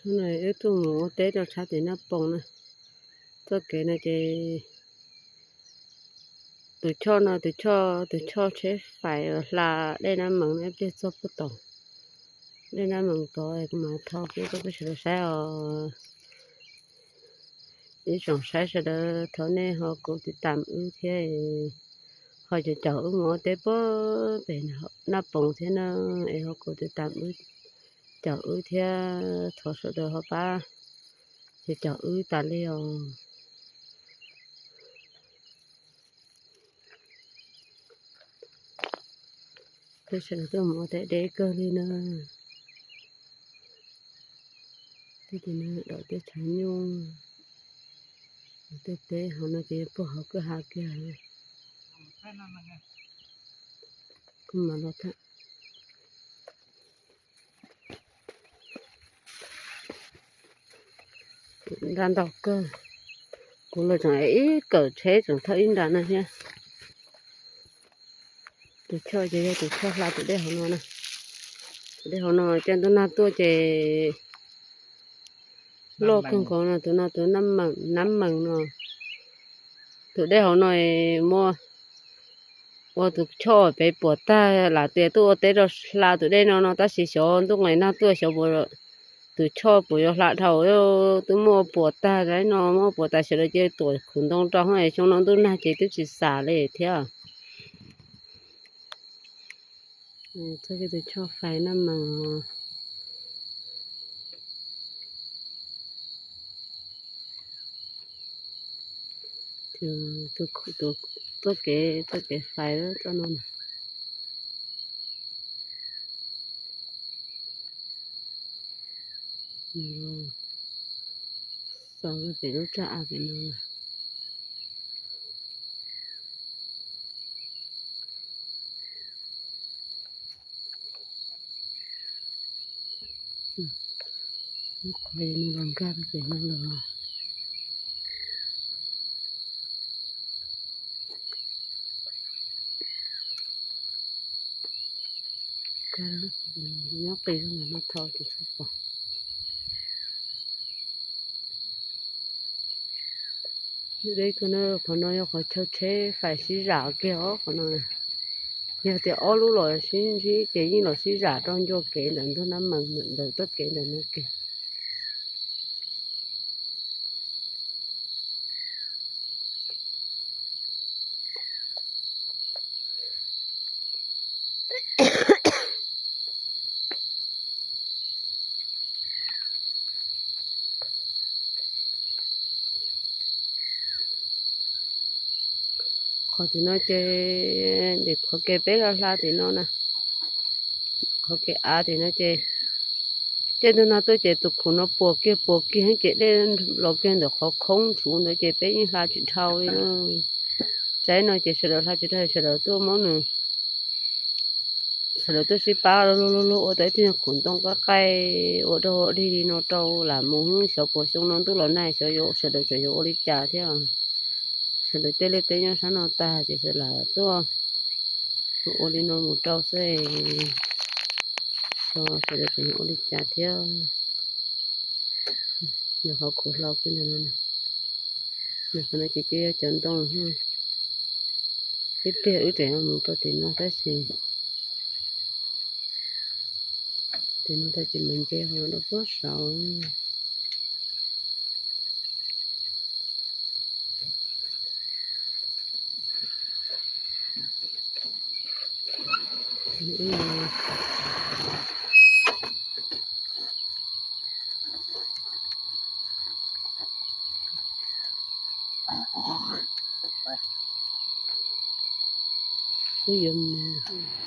Hnub no wb tuaj mus ua teb rau sab tim Naj Poos na. Txoj kev no ces tus choj no, tus choj, tus choj tsheb fais uas hla dej Naj Mees no ib pliag txog puag tod. Dej Naj Mees tod kuv mam thau peb rau peb sawv daws saib os. Ib tsoom saib sawv daws, thov nej ho kuv tiv tam wb thiab, ho caum caum wb mus ua teb puag pem Naj Poos thiab na, es ho kuv tiv tam wb, caum wb thiab, thov sawv daws ho pab caum caum wb tas li os. Peb sawv daws tuaj mus ua teb deb kawg li na. Tej tim no dom tej tshav nyuj, tej teb hauv no ces puag hauv kwj ha kiag. Kuv mam los tag. Nra ntau kawg, kuv los tseem ib kawm tsheb tseem thauj ib nra no thiab. Tus choj ces yog tus choj hla tus dej hauv no na. Tus dej hauv no caij ntuj nag tuaj ces loj kawg nkaus no, tus no tus Nab Mees no. Tus dej hauv no muaj ua tus choj pem puas tag, lam tias tuaj ua teb rau hla tus dej no no, tab sis xyov ntuj nqes nag tuaj xyov tus choj puas yuav hla dhau, twb muaj puas tag li no, muaj puas tag sawv daws cia li tuam khuv ntoo rau, xyoo no ntuj nag ces twb tsis xam li thiab. Txoj kev tus choj fais Nab Mees. Tus, tus, txoj kev, txoj kev fais txoj no na. Xaus pem lub tsaj av pem no. Lub qhov no los nkag pem no los. Nyob qis no thau ces txhob pom. Yus deb kawg na, qhov no yog qhov chaw tsheb fais sib zam kiag os qhov no. Yog tias ob lub los sib ntsib ces yeej los sib zam rau ncua kev ntawm ntug Nab Mees ntawm txoj kev ntawm no kiag. Qhov tim no ces, qhov kev peb los hla tim no na, qhov kev av tim no ces, caij ntug nag tuaj ces tus khuv no puas kiag puas kiag ces dej los kiag ntawm qhov khoob tshuv ntawd ces peb yeej hla tsis dhau li na. Tsaib no ces sawv daws hla tsis dhau, sawv daws tuaj muab nws, sawv daws tuaj sib pab luag luag ua tau ib tug khuv ntoo qaij qaij ua rau dig li no rau lam mus xyov puas xyoo no ntuj los nag xyov yuav sawv daws tseem yuav ua li cas thiab. Sawv daws tej liaj teb nyob sab no tag ces sawv daws tuaj ua li no mus rau xwb, xyov sawv daws tseem yuav ua li cas thiab. Yog qhov khuv hlau xwb ntag no. Qhov no ces yog cov ntoo, ib pliag wb tseem mus rau tim no tab sis tim no tau ces mus nce hauv no puag saud.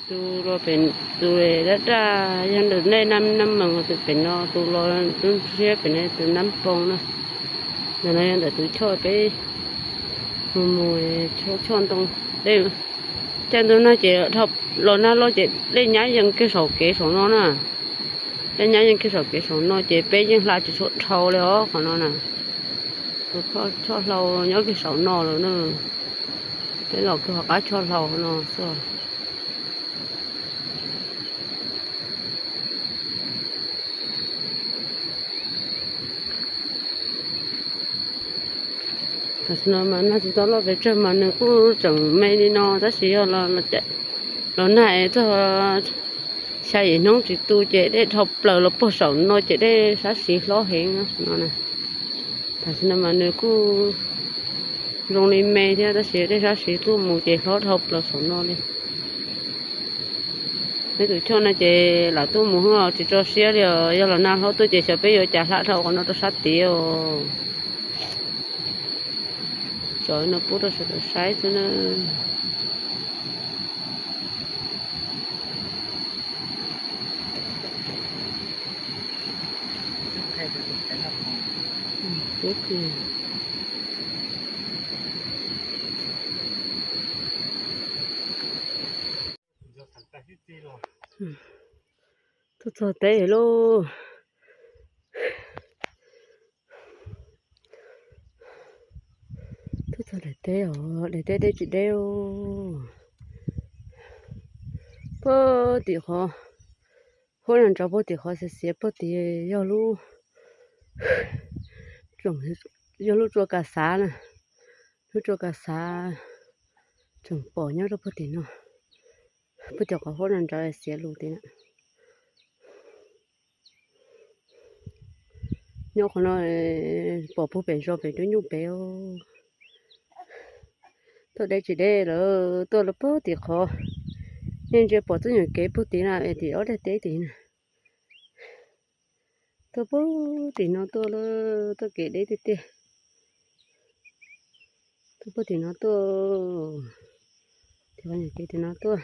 Tus los pem tus dab daj yog ntawm nej Nab Mees, tus pem no tus los tub ntshiab pem no tus Nab Poos na. Ntawm no yog ntawm tus choj peb mus mus choj ntoo. Caij ntuj nag ces los nag loj ces dej nyab yees kiag saum kev saum no na. Dej nyab yees kiag saum kev saum no ces peb yeej hla tsis tshua dhau li os qhov no na. Tus choj hlau nyob kiag saum no lawm na. Peb los kiag hauv qab choj hlau no xwb. Tam sim no mas nag tsis tau loj pes tsawg mas nws kuj tseem me li no tab sis yog los nag es txog xya yim hnub tsis tu ces dej dhau plaws los puag saum no ces dej sab siv hlob heev no. Tam sim no mas nws kuj zoo li me thiab tab sis dej sab siv tuaj mus ces hlob dhau plaws saum no li. Peb tus choj no ces lam tuaj mus tsis tso siab li os, yog los nag hlob tuaj ces xyov peb yuav cas hla dhau qhov no rau sab tid os. Tso no pub rau sawv daws saib xwb na. Tuaj txog teb lauj. Tuaj txog daim teb os, daim teb deb tsis deb. Puag tim qhov, huab no nrov puag tim qhov xiav xiav puag tim yog lub, yog lub tsua kas xav na, lub tsua kas xav tseem pom nyob rau puag tim no, puag tim qhov huab no nrov xiav lus tim na. Nyob qhov no pom puag pem zos pem roob nyuj pem. Tuaj deb tsis deb lawm, tuaj lawm puag tim qhov, nej ntsia pom txoj nyuam kev puag tim na, tim ob daim teb tim na. Tuaj puag tim no tuaj lawm, tuaj kev deb tiag tiag. Tuaj puag tim no tuaj, tim qhov nyuam kev tim no tuaj.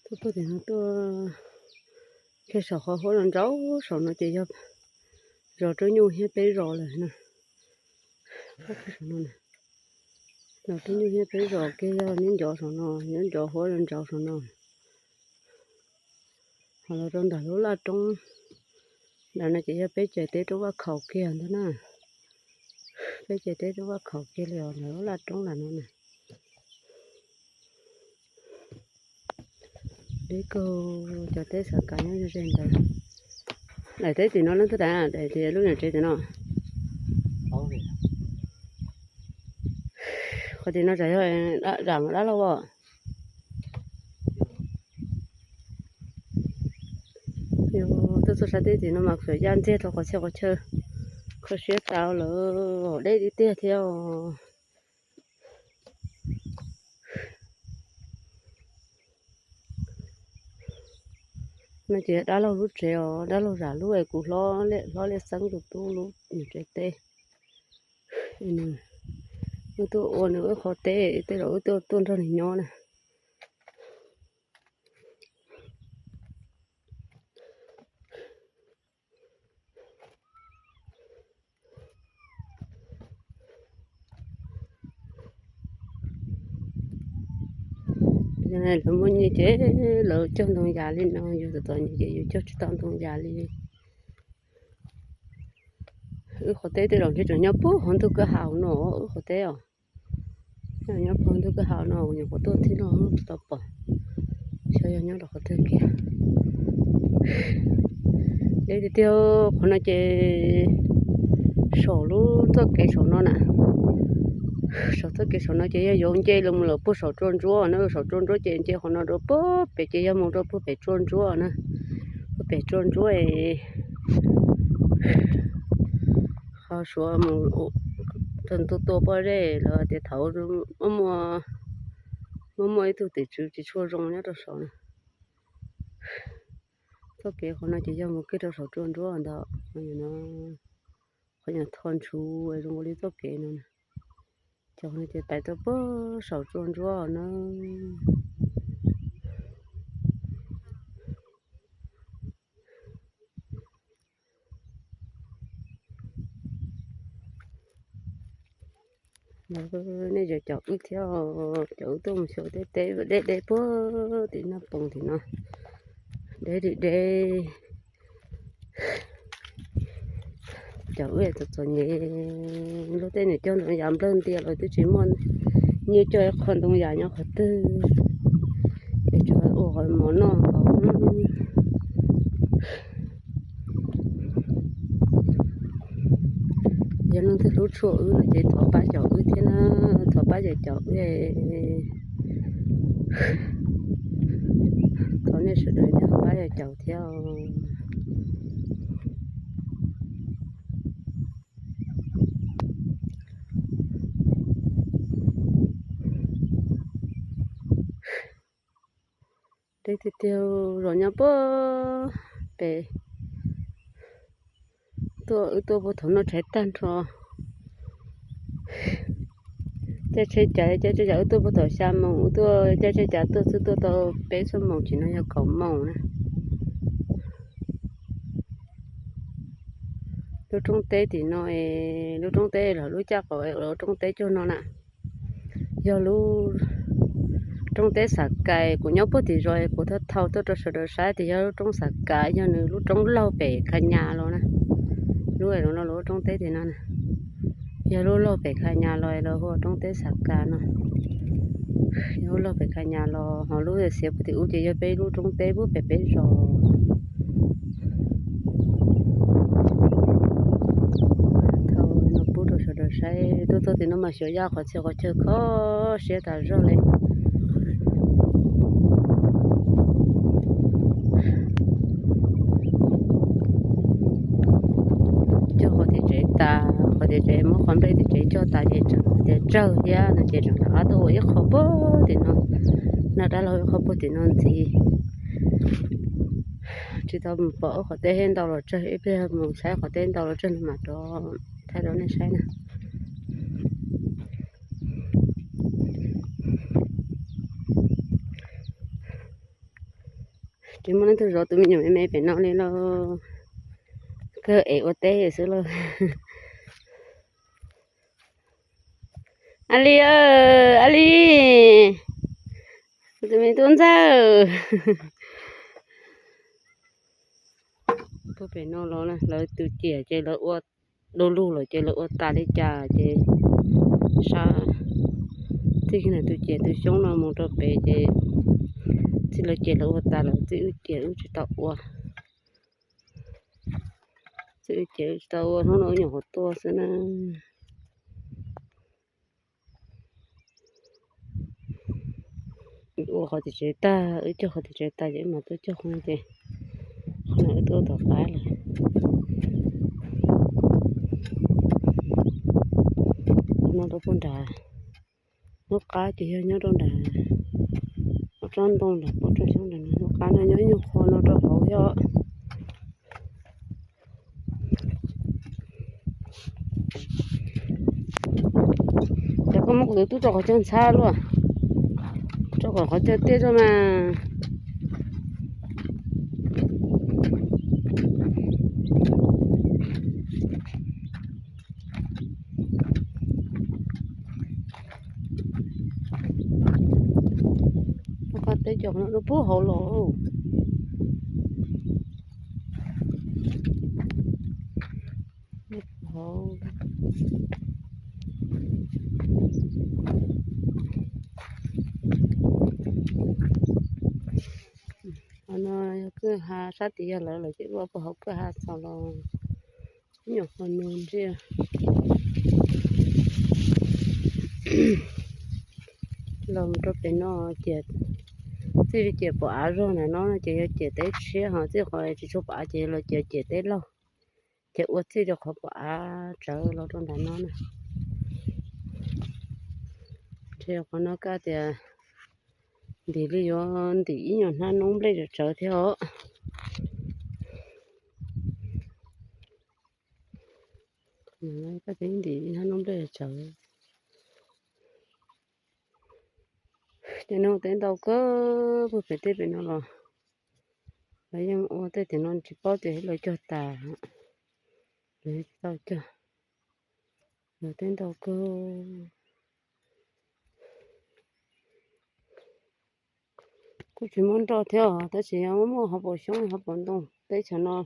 Tuaj puag tim no tuaj, kiag saum qhov huab no nrov saum no ces yog zos roob nyuj hiab peb zos lawm na. Zos roob nyuj hiab peb zos kiag yog nyob ncov saum no, nyob ncov huab no nrov saum no. Ho los rau ntawm lub laj roob ntawm no ces yog peb ceg teb roob Vaj Khaum kiag ntag na. Peb ceg teb roob Vaj Khaum kiag li os, ntawm lub laj roob ntawm no na. Deb kawg, cov teb xav kav nyob ze ntawd. Daim teb tim no leej twg daim, daim tias lub nyuam tsev tim no. Qhov tim no tsam yog zam dab laug os. Yog tuaj txog sab teb tim no mas khaws yaj ntxiag rau qhov txhia qhov chaw, kho siab tas lawm, deb tiag tiag thiab os. No ces dab laug lub tsev os, dab laug zam lub es kuv hlob liaj xeeb tus tub lub nyuam tsev teb. Wb tuaj ua nws wb qhov teb, tej zaum wb tuaj tuaj nrog nws nyob na. Lawv muaj nyiaj ces lawv cog ntoo yas li no, yus txom txom nyem ces yus cog tsis tau ntoo yas li. Wb qhov teb tej zaum ntshe tseem nyob puag hauv ntug kwj ha no, wb qhov teb os. Nyob puag ntug kwj ha no, nyuam qhuav tuaj txij no tsis tau pom. Xyov yog nyob rau qhov twg kiag. Deb tiag tiag, qhov no ces saum lub txoj kev saum no na. Saum txoj kev saum no ces yog yuav nce los mus lawm puag saum tsua ntsuab na, saum tsua ntsuab ces nce qhov no rau puag pem ces yog mus rau puag pem tsua ntsuab na. Puag pem tsua ntsuab es qhov suav mus rau ntu tua pob zeb los tias thaum muaj muaj ib tug tim tswv tsis tshua zoo nyob rau saum na. Txoj kev qhov no ces yog mus kiag rau saum tsua ntsuab ntag. Qhov nyuam tho ntshuv zoo li txoj kev no. Cov no ces tawm tuaj puag saum tsua ntsuab na. Nej yog cov wb thiab, cov wb tuaj mus xyuas tej teb deb deb puag tim Naj Poos tim no, deb li deb. Cov wb txom txom nyem, luag tej niam cog ntoo yas nplawg ntias los twb tsis muaj, Nyiaj coj ib qho ntoo yam nyob qhov twg, es tsuas ua qhov mov noj nkaus. Yog leej twg hlub tshua wb no ces thov pab caum wb thiab na, thov pab caum caum wb. Thov nej sawv daws thov pab caum caum thiab. Deb tiag tiag, zos nyob puag pem. Tuaj wb tuaj puag thaum noj tshais tag nrho. Caij tsheb cav, caij tsheb cav wb tuaj puag thaum xya moos, wb tuaj caij tsheb cav tuaj xwb tuaj tau peb xuab moos, tsis no yog kaum moos na. Lub roob teb tim no, lub roob teb los lub caj qaum lub roob teb cuag no na. Yog lub roob teb Xav Kas, kuv nyob puag tim zos, kuv thau thau tuaj rau sawv daws saib tias yog lub roob Xav Kas, yog nws lub roob laug pem Khas Nyas los na. Lub no lub roob teb tim no na, yog lub laug pem Khas Nyas los lawv hu ua roob teb Xav Kas no. Yog lub laug pem Khas Nyas los ho lub xiav puag tim ub ces yog peb lub roob teb puag pem peb zos. Thau no pub rau sawv daws saib, tuaj txog tim no mas xyov yaj qhov txhia qhov chaw kho siab tas zog li. Cog qhov tim tsev tas, qhov tim tsev muab qhov nplej tim tsev cog tas ces tseem tias tsawg thiab no ces tseem rov qab tuaj ua ib qho puag tim no, noj dab laug ib qho puag tim no ntxiv. Tsis tau mus pom qhov teb ntau los tsawg, ib pliag mus saib qhov teb ntau los tsawg no mam rov thaij rau nej saib na. Tsis muaj leej twg zov tus me nyuam me me pem no li lauj, kawg es ua teb xwb lauj. A Li, A Li, tus me tub ntxawg. Tuaj pem no los lawv tus ciam ces lawv ua du lug lawm ces lawv ua tas li cas ces sab txij tus ciam tus xyoob no mus rau pem ces txij lawv ciam lawv ua tas lawm, txij wb ciam wb tsis tau ua. Txij wb ciam wb tsis tau ua, hnub no wb nyuam qhuav tuaj xwb na. Ua qhov tim tsev tag, wb cog qhov tim tsev tag ces wb mam tuaj cog qhov no ces qhov no wb tuaj tom qab lawm. Qhov no rau puag nrad, lub qab ces yog nyob rau nrad, ua tsob ntoo nrad, ua tsob xyoob nrad, lub qab no nyob ib nyuag qho no rau hauv yog. Ces koj muab kuv tus tub tso qhov chaw ntxhab luaj, tso kom qhov chaw tiaj tso mas. Qab teb cov no rau puag hauv los. Qhov no yog kwj ha, sab tid yog lawv lawm ces ua puag hauv kwj ha txog los nyuam qhuav nws ntsiag. Los rau pem no ces txij li ciam pom av zog ntawm no ces yog ciam teb tshiab, ho txij qhov tsis tshua pom av ces los ciam ciam teb laug, ces ua txij rau qhov pom av tsawv los rau nram no na. Ntshe qhov no kaj tias ntim li yuav ntim ib nyuag hnab noob nplej tsawv thiab os. Kaj tias ntim ib hnab noob nplej tsawv. Cov no teb ntau kawg, puag pem teb pem no los lawv yeej ua tej tiam no tsis paub tias lawv cog tas, lawv tsis tau cog, lawv teb ntau kawg. Kuj tsis muaj nroj thiab os, tab sis muaj hauv paus xyoob hauv paus ntoo, teb chaws no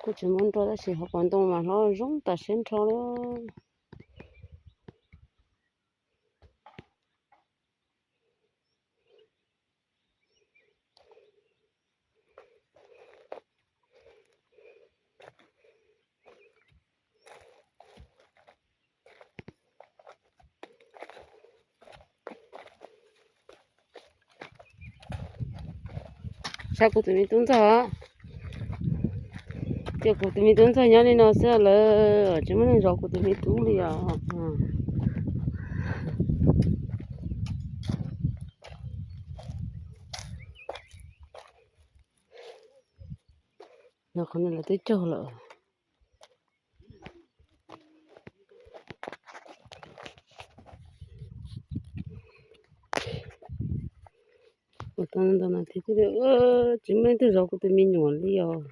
kuj tsis muaj nroj tab sis hauv paus ntoo mas hlob zoo tas siab nrho li. Kuv tus me tub ntxawg, ces kuv tus me tub ntxawg nyob li no xwb lawm, tsis muaj neeg zov kuv tus me tub li os. Qhov no lawv twb cog lawm. Ua tau ntau nas this thiab, tsis muaj leej twg zov kuv tus me nyuam li os.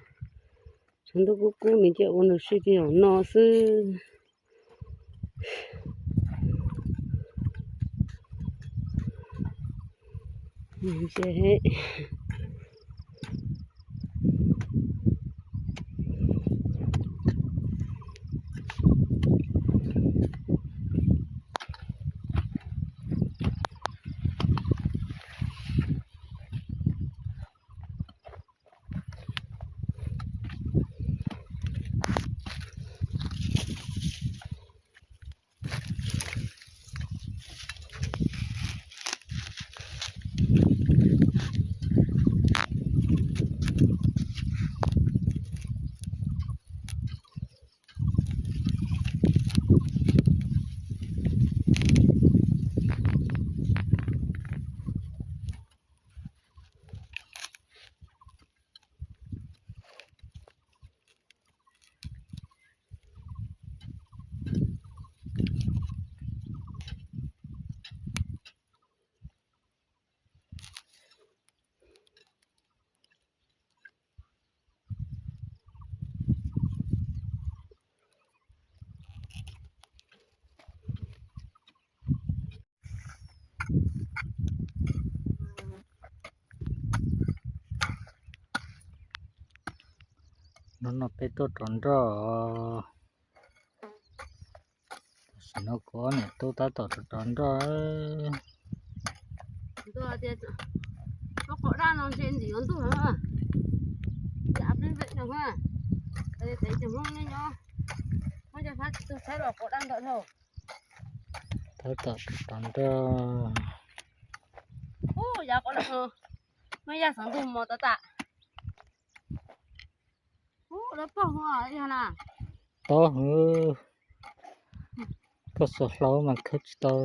Tshav ntuj kub kub nws cia ua nws si ti zaum no xwb. Hnub no peb tuaj rau nroj. Tam sim no kuv ob niam tub tab tom rau rau nroj. Lub qos daj no ntshe ntxim yuav ntuj heev. Yam peb pem no, peb cov Hmoob nyob, muab cov phab tsis tug saib los qos daj ntawm dhau. Tab tom rau rau nroj. Ub, yav qos daj no, muaj yaj xeev ntug mos tas tas. Ub, lawv pog hu yog na. Tob hwv, koj xuas hlau mas khawb tsis tau.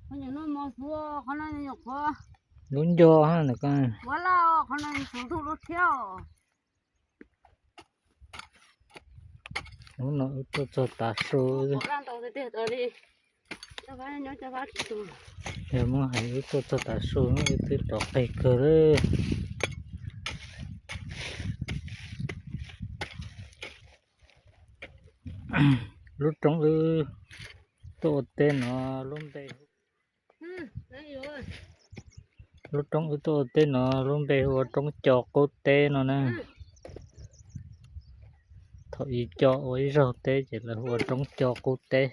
Qhov no mos xwb, qhov no nyuam qhuav. Lub nco ha ntawm ko. Ua laj, qhov no xeev ntug lub thiab. Hnub no wb tuaj txog tav su. Yog muab hais wb tuaj txog tav su wb twb rov qig kawg lawm. Lub roob wb tuaj ua teb no lub npe, lub roob wb tuaj ua teb no lub npe hu ua roob co qub teb no na. Thaum ub co ua ib zaug teb ces lawv hu ua roob co qub teb.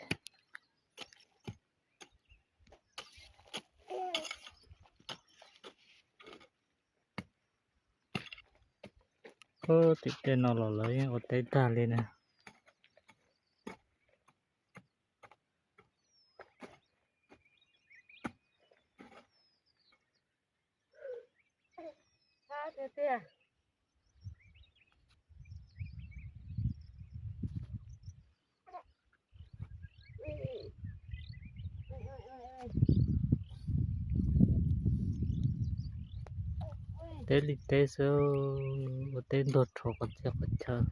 Ub, tim tej no los lawv yeej ua teb tag li na. Teb li teb xwb, ua teb ntuag rhuav qhov txhia qhov chaw.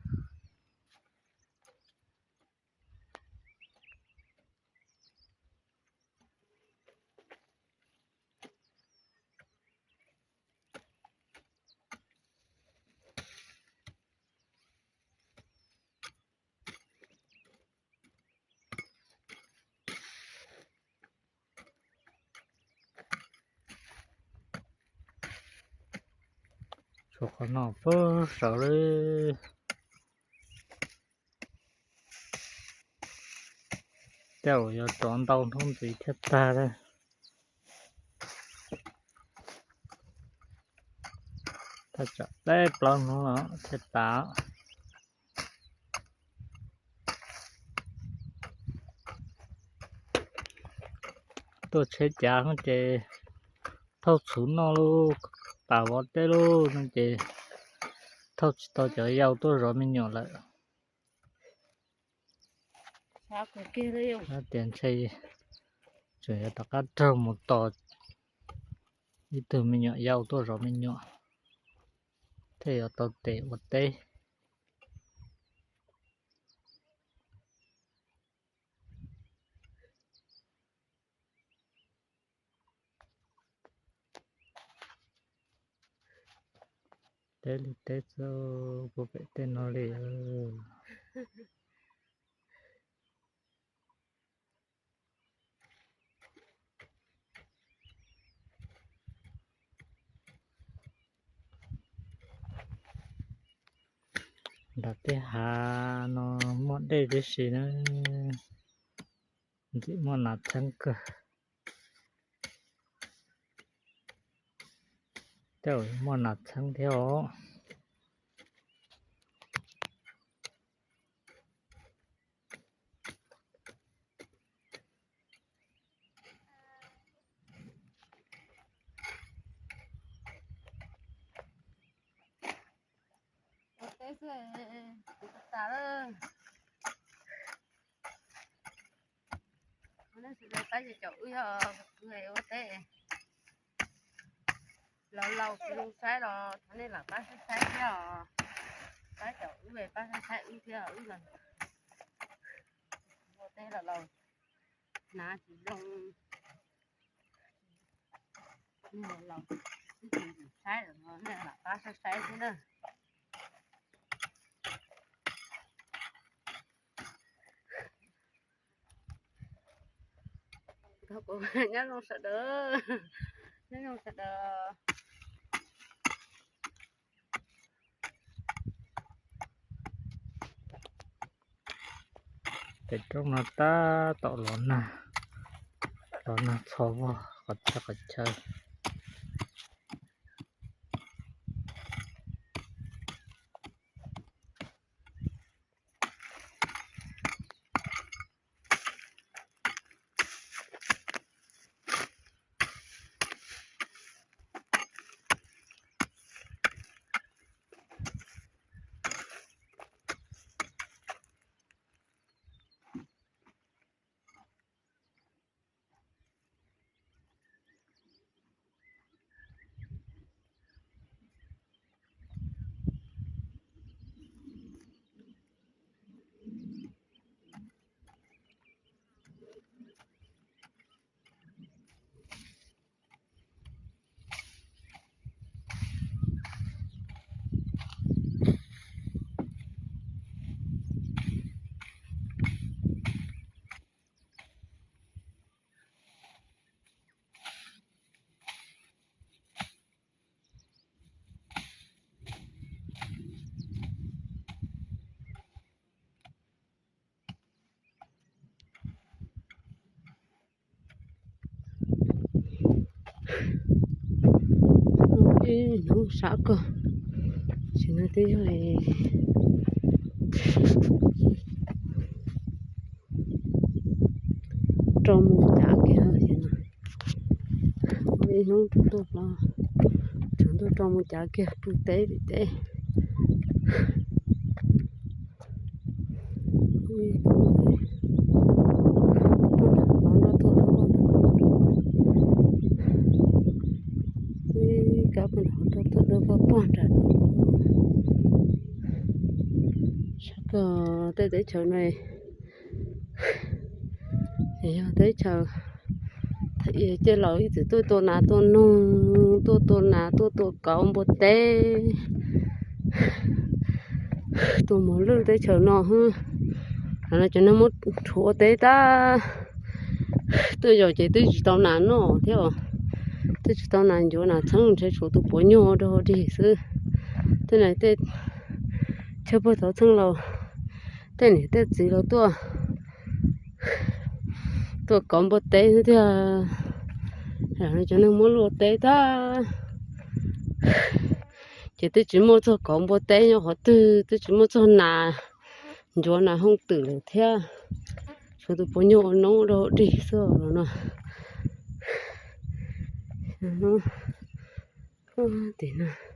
Tshuav qhov no pag saud lawm. Tej zaum yuav rov ntau hnub ntxiv thiaj tag lawm. Thaj tsam peb plaub hnub no thiaj tas. Tuaj tsheb cav ces thauj txhuv noj lauj. pas vov teb lauj no ces thauj tsis tau cov yau tuaj zov me nyuam lawm. Tias ntshe tseem yuav rov qab raug mus tos ib tug me nyuam yau tuaj zov me nyuam thiaj yuav tau tes ua teb. Teb li teb xwb, puas pem tej no li. Nram tej hav no muaj dej tib si na, ntxim muaj nas txheeb kawg. Tej zaum muaj nas txheeb thiab os. Ua teb xwb, kuv tas lawm. Nej sawv daws pab caum wb, wb ua teb. Laus laus tsis zoo saib los thov nej lam pab saib saib thiab os. Pab caum wb, pab saib saib wb thiab, wb los ua teb los laus, hnav tsis zoo. Nej los, nej tsis saib los nej lam pab saib saib thiab na. Nyob zoo sawv daws, nyob zoo sawv daws. Pem roob no tab tom los nag, los nag txho vog qhov chaw qhov chaw. Ib hnub sab kawg, tam sim no twb yog rau mus cav kiag, ib hnub tuaj tuaj plaub, tsaus ntuj rau mus cav kiag pw teb pem teb. Poj nram hov nroj tuaj dawb vog nrad. Ib kab poj nram hov nroj tuaj dawb vog pog nrad no. Sab kawg, tej teb chaws no yog teb chaws thaum ub coj los ib txwm tuaj tua nas tua noog, tuaj tua nas tuaj tua kauv npua teb, tua mos lwj teb chaws no. Thaum no cov neeg muab rhuav ua teb tag, tuaj yos ces twb tsis tau nas noj thiab, twb tsis tau nas ncuav nas txheeb, ntshe tshuav tus puav nyuj rau hauv dig xwb. Tej no tej chaw puag tov txheej laus, tej niam tej txiv los tuaj, tuaj kauv npua teb xwb tiag. Cov neeg muab luaj teb tag, ces twb tsis muaj txog kauv npua teb nyob qhov twg, twb tsis muaj txog nas ncuav nas hooj twm lawm thiab, tshuav tus puav nyuj ua noob rau hauv dig xwb no. Puag tim no.